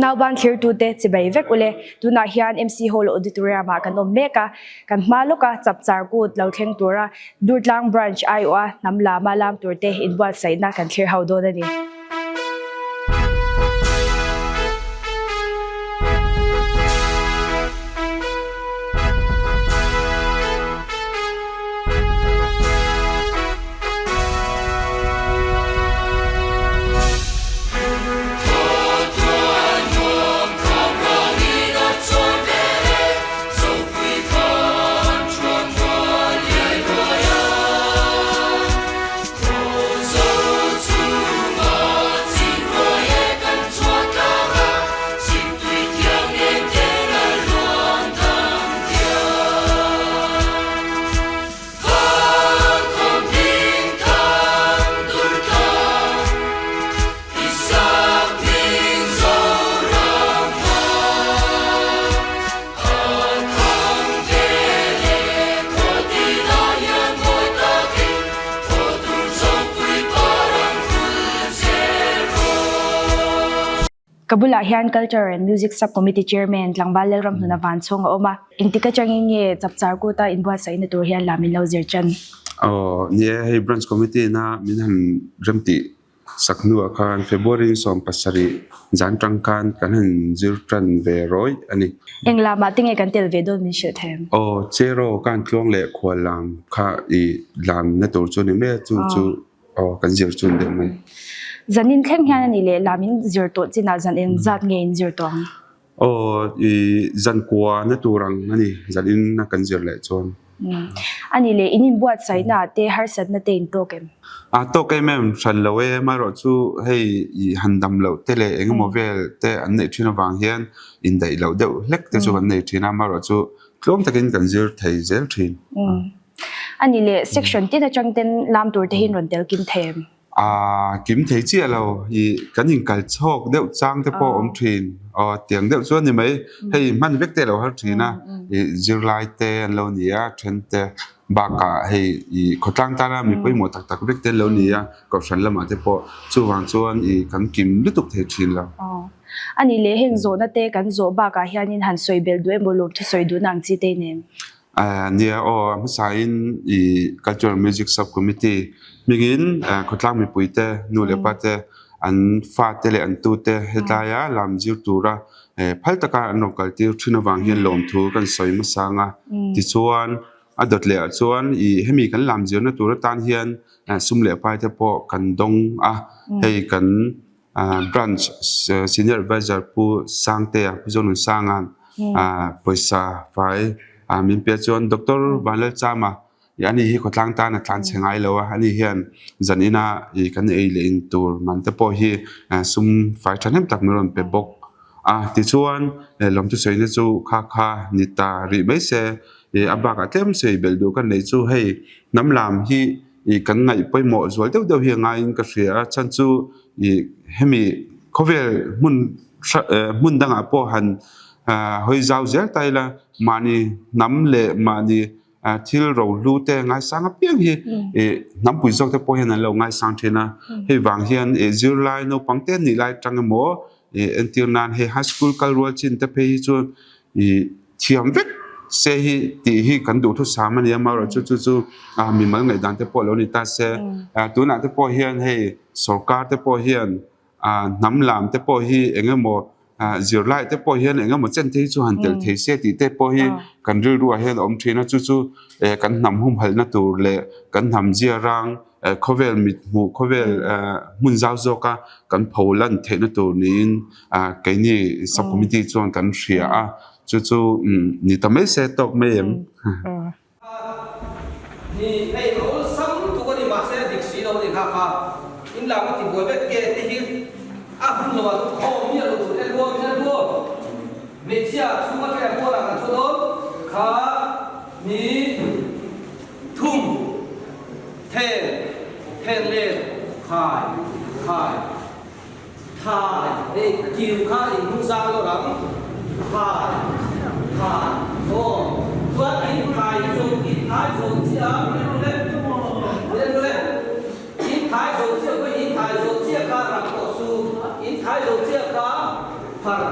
Nauban thlirtute chibai vek ule. Tunah hian MC Hall Auditorium ah kan awm mek a, kan hma lawka chapchar kut lo thleng tura Durtlang Branch aiawha hnam lama lam turte inbuatsaihna kan thlir ho dawn a ni. Ka bulah hian Culture and Music Sub-Committee Chairman Tlangval Lalramhnuna Vanchhawng a awm a. Engtik atangin nge Chapchar Kuta inbuatsaihna tur hian lam in lo zir chan? Aw, nia hei Branch Committee ina min han remtih sak hnuah khan February 17 zan tang khan kan han zir tan ve rawih a ni. Eng lamah te nge kan tel ve dawn min hrilh thei ang? Aw, Cheraw kan tluang leh khual lam kha i lamna tur chu a ni mai a, chu chu Aw, kan zir chun deuh mai. Zanin thleng hian a ni leh lam in zir tawh chinah zan eng zat nge in zir tawh ang? Aw, i zan kua na tur ang a ni, zan in a kan zir leh chuan. A ni leh, in inbuatsaihna ah te harsatna te in tawk em? A tawk em em, hran lo e, amaherawh chu hei i han dam loh te leh eng emaw vel te an neih thin avang hian indaih loh deuh hlek te chu kan nei thin a, amaherawh chu tlawm takin kan zir thei zel thin. A ni leh, section tin atang ten lam tur te hi in rawn tel kim thei em? Aa, kim thei chiah lo. I kan inkal chhawk deuh chang te pawh awm thin. Aw, tiang deuh chu a ni mai. Hei hman vek te a lo har thin a, i zirlai te an lo ni a, then te bakah hei i khawtlang tana mi pawimawh tak tak vek te an lo ni a, kohhran lamah te pawh chuvang chuan i kan kim lutuk thei thin lo. Aw, a ni leh, heng zawhna te kan zawh bakah hianin han sawi belh duh emaw lawmthu sawi duhna ang chi te i nei em? Nia aw, a hmasain i Cultural Music Sub-Committee hmingin khawtlang mipuite, nu leh pate, an fate leh an tute hetlaia lam zir tura phal taka an rawn kaltir thin avang hian lawmthu kan sawi hmasa ang a. Tichuan, a dawt lehah chuan i hemi kan lam zirna tur atan hian sum leh paite pawh kan dawng a, hei kan Branch Senior Advisor Pu Sangtea, Pu Zonun Sanga'n pawisa fai min pe chuan Doctor Vanlalchama ani hi khawtlang tan a tlan chhe ngai lo a, ani hian zan ina kan ei leh in tur man te pawh hi sum fai thahnem tak min rawn pe bawk a. Tichuan lawmthu sawina chu kha kha ni ta rih mai se, a bakah tlem sawi belh duh ka neih chu hei hnam lam hi I kan ngaih pawimawh zual deuh deuh hi a ngaiin ka hria a, chhan chu i hemi khawvel hmun hmun dangah pawh han hawi zau zel ta ila mahni hnam leh mahni thil rohlu te ngaisang apiang hi i hnampui zawk te pawh hian an lo ngaisang thin a, hei vang hian i zirlai naupang te an nih lai atang emaw i entir nan hei high school kal rual chin te phei hi chuan I thiam vek se hi tih hi kan duhthusam a ni a, amaherawhchu chu chu mimal ngaihdan te pawh lo ni ta se. Tunah te pawh hian hei sorkar te pawh hian hnam lam te pawh hi eng emaw zirlai te pawh hian eng emaw chen te hi chu han telh thei se tih te pawh hi kan rilruah hian a awm thin a, chu chu kan hnam humhalhna tur leh kan hnam zia rang khawvel mit hmuh khawvel hmun zau zawka kan pho lan theihna tur niin Keini sub-committee chuan kan hria a, chu chu ni ta mai se tawk mai em? Ni hei a awlsam tuk a ni mahse a dik si lo a ni kha kha in lam a ti buai vek ke te hi a hun lo ah chuan khawm miah lo tur en ruam in en ruam hmeichhia chhung atanga bual ah kan chhuah dawn kha ni thum then then let khai khai. Thai, hei kiu kha in hung zang lo rang. Thai, thai, aw, chuan in thai zo, in thai zo chiah a, min ru le, min ru le, in thai zo chiah pawh in thai zo chiah kha rak tawh su, in thai zo chiah kha. Phar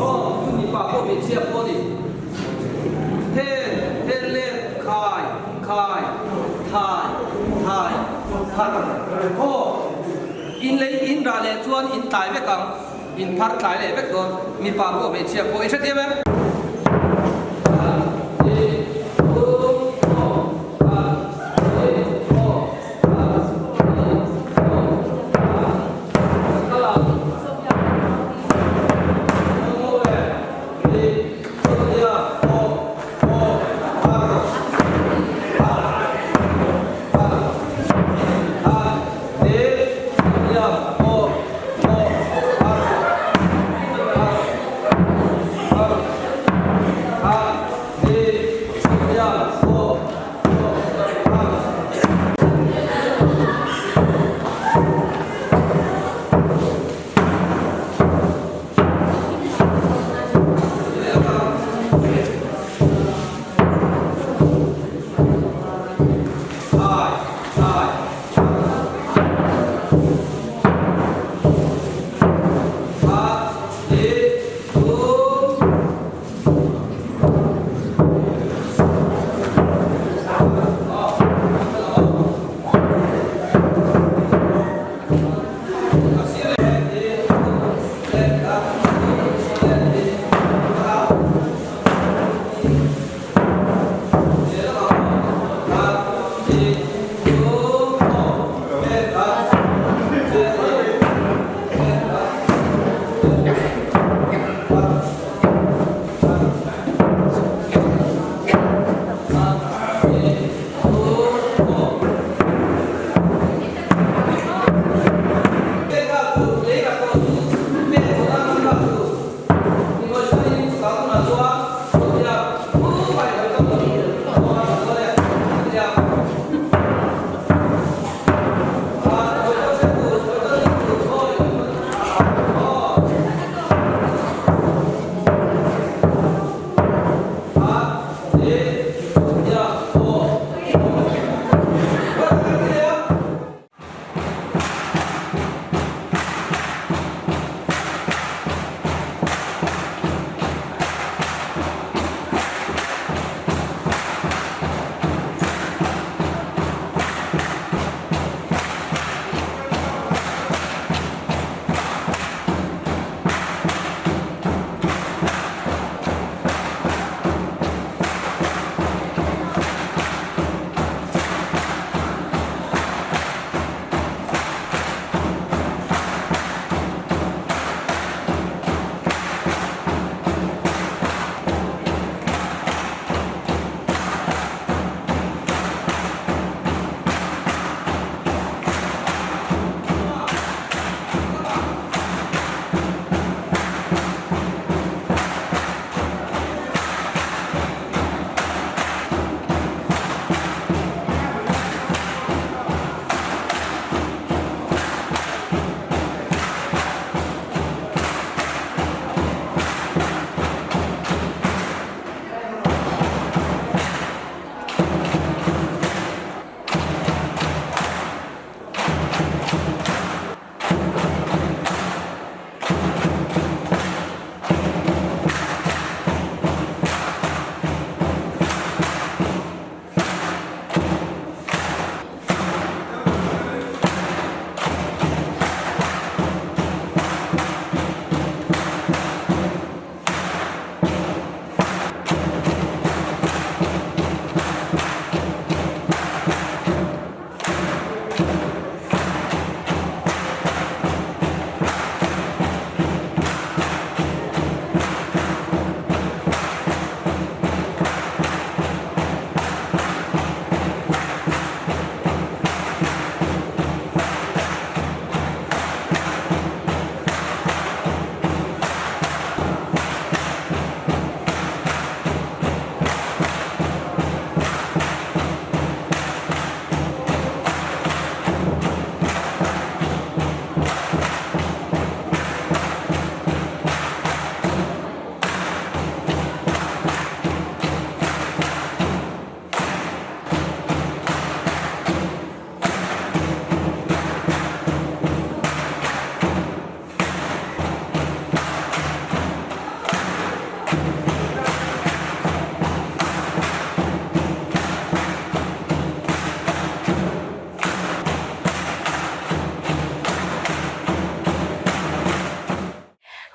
aw chu mipa pawh hmeichhia pawh a ni. Then, then let, khai, khai, thai, thai, phar aw. In lei in rah leh chuan in tlai vek ang, in phar tlai leh vek dawn, mipa pawh hmeichhia pawh i hrethiam em?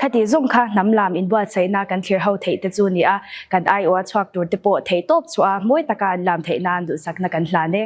Khati zawng kha hnam lam inbuatsaihna kan thlir ho theih te chu ni a, kan aiawha chhuak tur te pawh theihtawp chhuah a mawi taka an lam theih nan duhsakna kan hlan e.